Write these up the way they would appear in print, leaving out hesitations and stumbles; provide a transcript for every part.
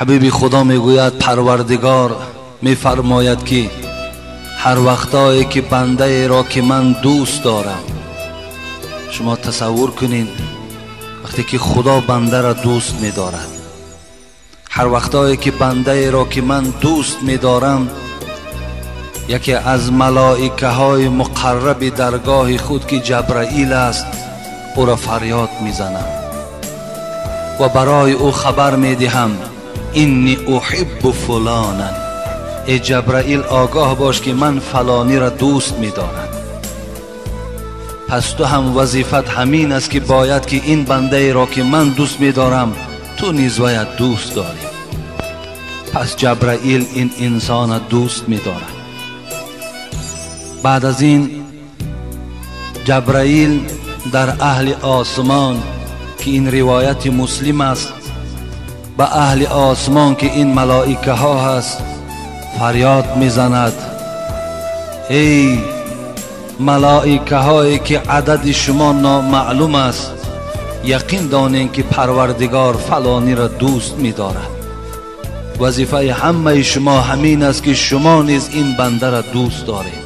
Ҳабиби Худо мегӯяд, Парвардигор мефармояд, ки ҳар вақтое ки бандаеро ки ман дӯст дорам, шумо тасаввур кунед, вақте ки Худо бандаро дӯст медорад, ҳар вақтое ки бандаеро ки ман дӯст медорам, яке аз малоикаҳои муқарраби даргоҳи худ, ки Ҷабраил аст, ӯро фарёд мезанам ва барои ӯ хабар медиҳам: инни уҳиббу фуланан. Эй Ҷабраил, огоҳ бош, ки ман фалониро дӯст медорам. Пас ту ҳам вазифат ҳамин аст, ки бояд ки ин бандаеро ки ман дӯст медорам, ту низ бояд дӯст дорӣ. Пас Ҷабраил ин инсонро дӯст медорад. Баъд аз ин Ҷабраил дар аҳли осмон, ки ин ривояти Муслим аст, ба аҳли осмон, ки ин малоикаҳо ҳаст, фарёд мезанад: эй малоикаҳое ки адади шумо номаълум аст, яқин донед, ки Парвардигор фалониро дӯст медорад. Вазифаи ҳамаи шумо ҳамин аст, ки шумо низ ин бандаро дӯст доред.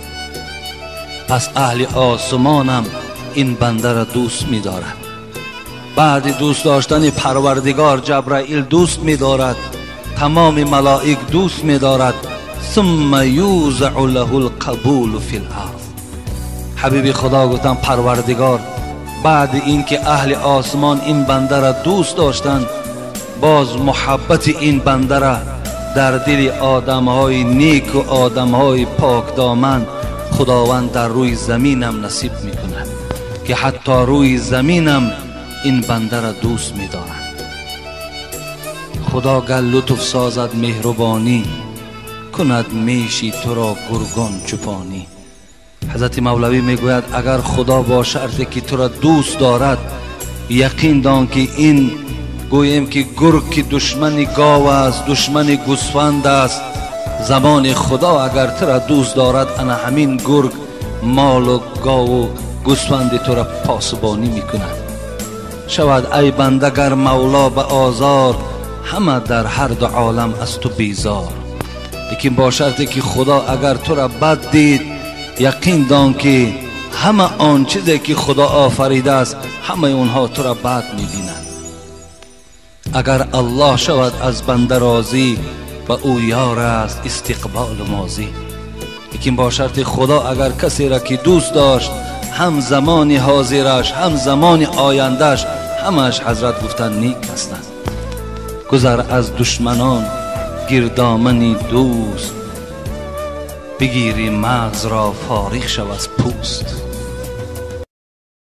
Пас аҳли осмонам ин бандаро дӯст медорад. Баъди дӯст доштани Парвардигор, Ҷабраил дӯст медорад, тамоми малоик дӯст медорад. Сумма юзау лаҳу лқабулу фи ларз. Ҳабиби Худо гуфтанд, Парвардигор баъди ин ки аҳли осмон ин бандаро дӯст доштанд, боз муҳаббати ин бандара дар дили одамҳои неку одамҳои покдоман Худованд дар рӯи заминам насиб мекунад, ки ҳатто рӯи заминам ин бандаро дӯст медоранд. Худо гар лутф созад, меҳрубонӣ кунад, меши туро гургон чӯпонӣ. Ҳазрати Мавлавӣ мегӯяд, агар Худо бо шарте ки туро дӯст дорад, яқин дон, ки ин гӯем ки гург, ки душмани гов аст, душмани гӯсфанд аст, замони Худо агар туро дӯст дорад, ана ҳамин гург молу гову гӯсфанди туро посбонӣ мекунад. Шавад ай банда гар Мавло ба озор, ҳама дар ҳар ду олам аз ту безор. Лекин бо шарте ки Худо агар туро бад дид, яқин дон, ки ҳама он чизе ки Худо офаридааст, ҳамаи онҳо туро бад мебинанд. Агар Аллоҳ шавад аз банда розӣ, ба ӯ ёр аст истиқболу мозӣ. Лекин бо шарти Худо агар касеро ки дӯст дошт, ҳам замони ҳозираш, ҳам замони ояндааш, ҳамааш, ҳазрат гуфтанд, нек ҳастанд. Гузар аз душманон, гирдомани дӯст бигири, мағзро фориғ шав аз пӯст.